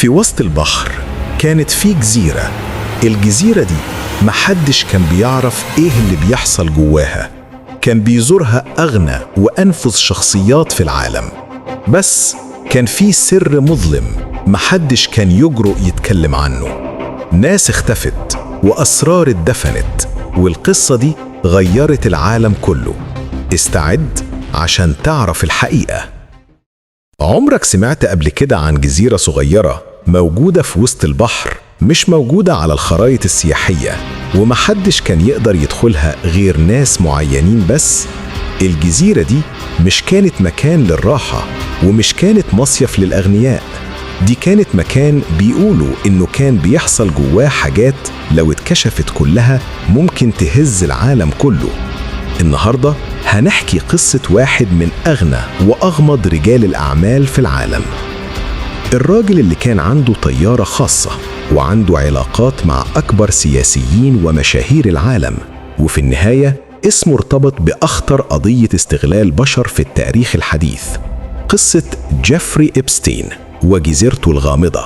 في وسط البحر كانت في جزيرة. الجزيرة دي محدش كان بيعرف إيه اللي بيحصل جواها. كان بيزورها أغنى وأنفذ شخصيات في العالم، بس كان في سر مظلم محدش كان يجرؤ يتكلم عنه. ناس اختفت وأسرار اتدفنت، والقصة دي غيرت العالم كله. استعد عشان تعرف الحقيقة. عمرك سمعت قبل كده عن جزيرة صغيرة موجودة في وسط البحر، مش موجودة على الخرايط السياحية، ومحدش كان يقدر يدخلها غير ناس معينين بس؟ الجزيرة دي مش كانت مكان للراحة، ومش كانت مصيف للأغنياء. دي كانت مكان بيقولوا إنه كان بيحصل جواه حاجات لو اتكشفت كلها ممكن تهز العالم كله. النهاردة هنحكي قصة واحد من أغنى وأغمض رجال الأعمال في العالم، الراجل اللي كان عنده طيارة خاصة وعنده علاقات مع أكبر سياسيين ومشاهير العالم، وفي النهاية اسمه ارتبط بأخطر قضية استغلال بشر في التاريخ الحديث، قصة جيفري إبستين وجزيرته الغامضة.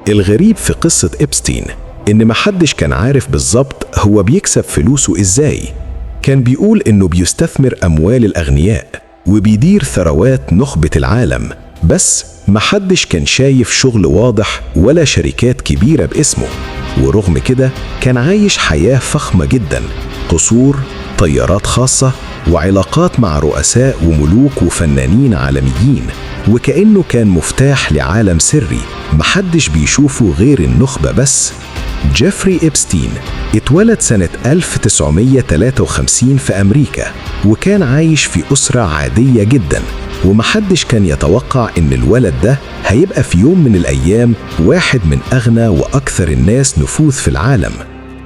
الغريب في قصة إبستين إن محدش كان عارف بالظبط هو بيكسب فلوسه إزاي. كان بيقول إنه بيستثمر أموال الأغنياء وبيدير ثروات نخبة العالم، بس محدش كان شايف شغل واضح ولا شركات كبيرة باسمه. ورغم كده كان عايش حياة فخمة جدا، قصور، طيارات خاصة، وعلاقات مع رؤساء وملوك وفنانين عالميين، وكأنه كان مفتاح لعالم سري محدش بيشوفه غير النخبة بس. جيفري إبستين اتولد سنة 1953 في أمريكا، وكان عايش في أسرة عادية جدا، ومحدش كان يتوقع إن الولد ده هيبقى في يوم من الأيام واحد من أغنى وأكثر الناس نفوذ في العالم.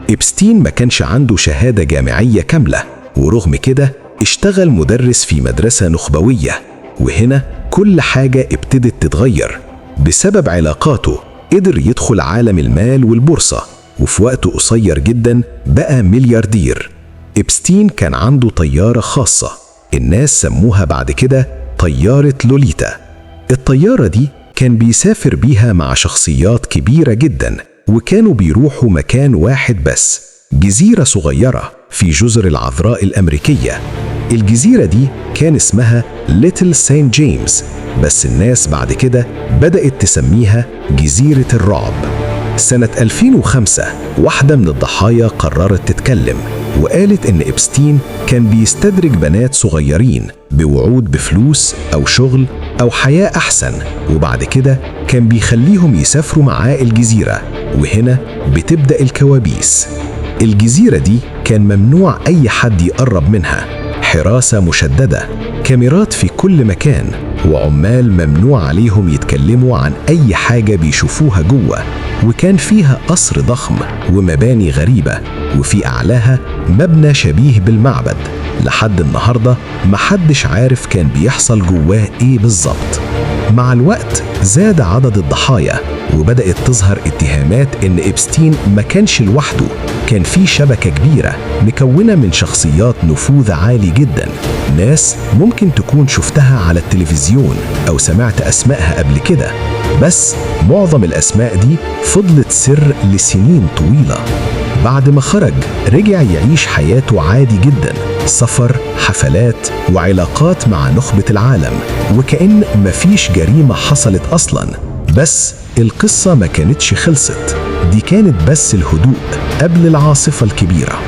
إبستين ما كانش عنده شهادة جامعية كاملة، ورغم كده اشتغل مدرس في مدرسة نخبوية. وهنا كل حاجة ابتدت تتغير. بسبب علاقاته قدر يدخل عالم المال والبورصة، وفي وقت قصير جدا بقى ملياردير. إبستين كان عنده طيارة خاصة، الناس سموها بعد كده طيارة لوليتا. الطيارة دي كان بيسافر بيها مع شخصيات كبيرة جدا، وكانوا بيروحوا مكان واحد بس، جزيرة صغيرة في جزر العذراء الأمريكية. الجزيرة دي كان اسمها ليتل سانت جيمس، بس الناس بعد كده بدأت تسميها جزيرة الرعب. سنة 2005 واحدة من الضحايا قررت تتكلم، وقالت إن إبستين كان بيستدرج بنات صغيرين بوعود بفلوس أو شغل أو حياة أحسن، وبعد كده كان بيخليهم يسافروا معاه الجزيرة. وهنا بتبدأ الكوابيس. الجزيرة دي كان ممنوع أي حد يقرب منها، حراسة مشددة، كاميرات في كل مكان، وعمال ممنوع عليهم يتكلموا عن أي حاجة بيشوفوها جوه. وكان فيها قصر ضخم ومباني غريبة، وفي أعلاها مبنى شبيه بالمعبد. لحد النهاردة محدش عارف كان بيحصل جواه إيه بالظبط. مع الوقت زاد عدد الضحايا، وبدأت تظهر اتهامات إن إبستين ما كانش لوحده، كان في شبكة كبيرة مكونة من شخصيات نفوذ عالي جدا، ناس ممكن تكون شفتها على التلفزيون أو سمعت أسمائها قبل كده، بس معظم الأسماء دي فضلت سر لسنين طويلة. بعد ما خرج رجع يعيش حياته عادي جدا، سفر، حفلات، وعلاقات مع نخبة العالم، وكأن مفيش جريمة حصلت أصلا. بس القصة ما كانتش خلصت، دي كانت بس الهدوء قبل العاصفة الكبيرة.